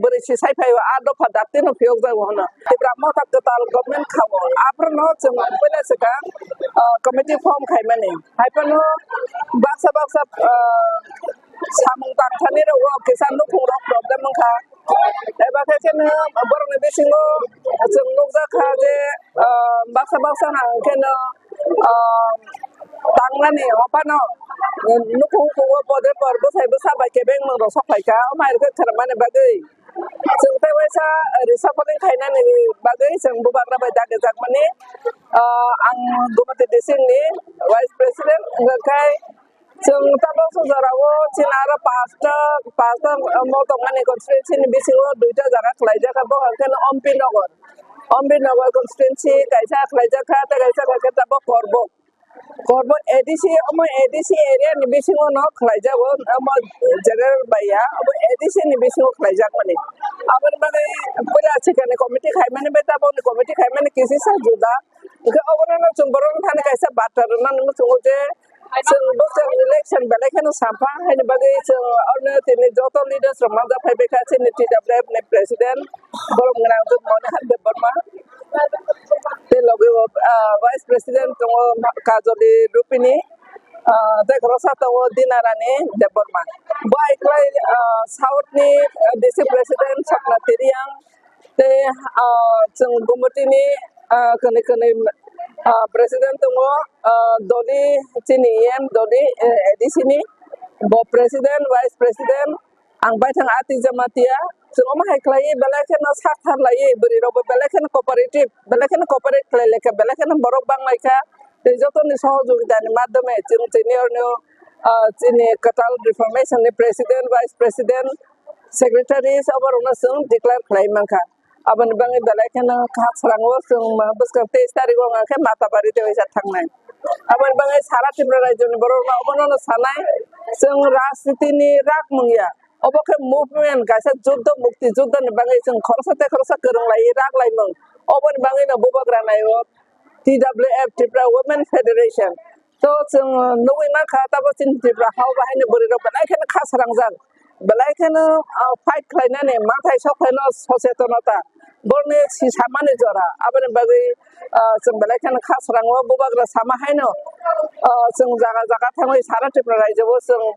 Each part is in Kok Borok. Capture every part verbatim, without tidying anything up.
bwrwi si sai phaio, a dopha dati no phiyok jago hwno. Tipra Motha kwtal government khao, aphuru no chwng puila swkang, ah, committee form khaimani. Hai phano baksa baksa, ah, samung tangthani rogo kisa nukhung rok problem wngkha. Eba khe kheno borokni bisingo chwng nukjak kha je, ah, baksa baksa hang kheno, ah, tangnani ophano nukhung kugo pode por bwsai bwsa bai kebeng mwngrok sok phaikha, omo hai khe khwnamani bagwi. Chwng tei waisa reshuffling khainani bagwi chwng bubagra bai dagijakmani, ah, ang Gumati district ni vice president wngkha khe chwng tabuk jorao chini aro pasta, pasta, ah, motokmani constituency ni bisingo duita jaga khlaijak kha, bo hwnkhe no Ompi Nagar, Ompi Nagar constituency kaisa khlaijak kha, tei kaisa kha khe tabuk Korbok. Korbok A D C, omo A D C area ni bisingo no khlaijago, omo general bai ya, obo A D C ni bisingo khlaijakmani. Aboni bagwi puila sikani committee khaimani bai tabukni committee khaimani kisisa juda. Hwnkhe obono no chwng borok thani kaisa bata rwna nung chungo je chwng bwswk election belai kheno sampha haini bagwi chwng oroni tini joto leaders rok manjak phaibaikha chini T W F ni president. Borok gwnang Monihan Debbarma, tei logi o, ah, Vice President tongo Kajoli Rupini, ah, tei khoroksa tongo Dinarani Debbarma. Bo hai khlai, ah, South ni, ah, District President Sapna Teriang, tei, ah, chwng Gumutini, ah, kwnwi kwnwi, ah, President tongo, ah, Doli chini E M Doli, eh, A D C ni, bo President, Vice President, Ang baithang Ati Jamatia, chwng omo hai khlaiwi belai kheno sak thar laiwi bwrwi rokbo belai kheno cooperative, belai kheno cooperate khlai laikha, belai kheno borok bang laikha. Tei jotoni sohojogitani madhyome chwng chini orno, ah, chini kwtal reformation ni president, vice president, secretaries oborokno chwng declare khlai mankha. Aboni bagwi belai kheno khak srango chwng ma bwskang teis tarikh o wngkha khe Matabari tei waisa thangnai. Aboni bagwi sara Tripura rajyoni borok rok obono no sanai, chwng rajniti ni rak mungya. Obo khe movement kaisa juddo, mukti juddo ni bagwi chwng khoroksa tei khoroksa kwrwng lai rak lai mung. Oboni bagwi no bubagra nai o T W F, Tripura Women Federation. To chwng nugwi mankha, tabuk chini Tripura ha o bahai ni bwrwi rok belai kheno kha srangjak, belai kheno, ah, fight khlainani, mathai sok khlaino sochetonota, borokni si samani jora, aboni bagwi, ah, chwng belai kheno kha srango, bubagra sama haino, ah, chwng jaga jaga thangwi sara Tripura rajyo o chwng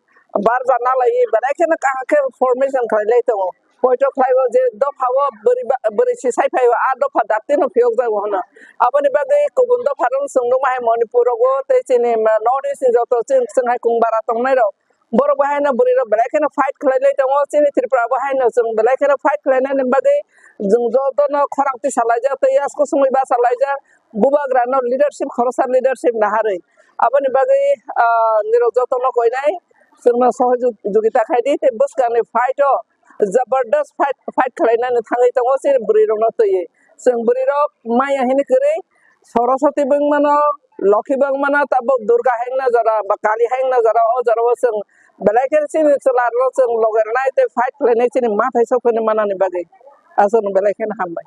barja nalaiwi belai kheno kaham khe formation khlai lai tongo. Poito khlai o je dopha o bwrwi ba, bwrwi si sai phai o, a dopha dakti no phiyok jago hwno. Aboni bagwi kubun dopha rok chwng nukma hai Manipur rogo tei chini, ma, North East ni joto chwng, chwng hai kung bara tongnai rok. Borok bo haino bwrwi rok belai kheno fight khlai lai tongo. Chini Tripura bo haino chwng belai kheno fight khlai nani bagwi chwng joto no khorang tisa laijak tei yasku sumui bacha laijak. Bubagra no leadership, khoroksa leadership naharwi. Aboni bagwi, ah, nirok joto no koinai chwng no sohojogita khai di tei bwskang ni fight o jabardast fight, fight khlai nani thangwi tongo chini bwrwi rok no twiwi. Chwng bwrwi rok maya hini kwrwi Saraswati bo wng mano, Lokhi bo wng mano, tabuk Durga hai wngna jora ba Kali hai wngna jora, o jora o chwng belai khe chini chwla rok no chwng logi rwnai tei fight khlai nai chini mathai sok phai nai manani bagwi. Aswk no belai kheno hambai.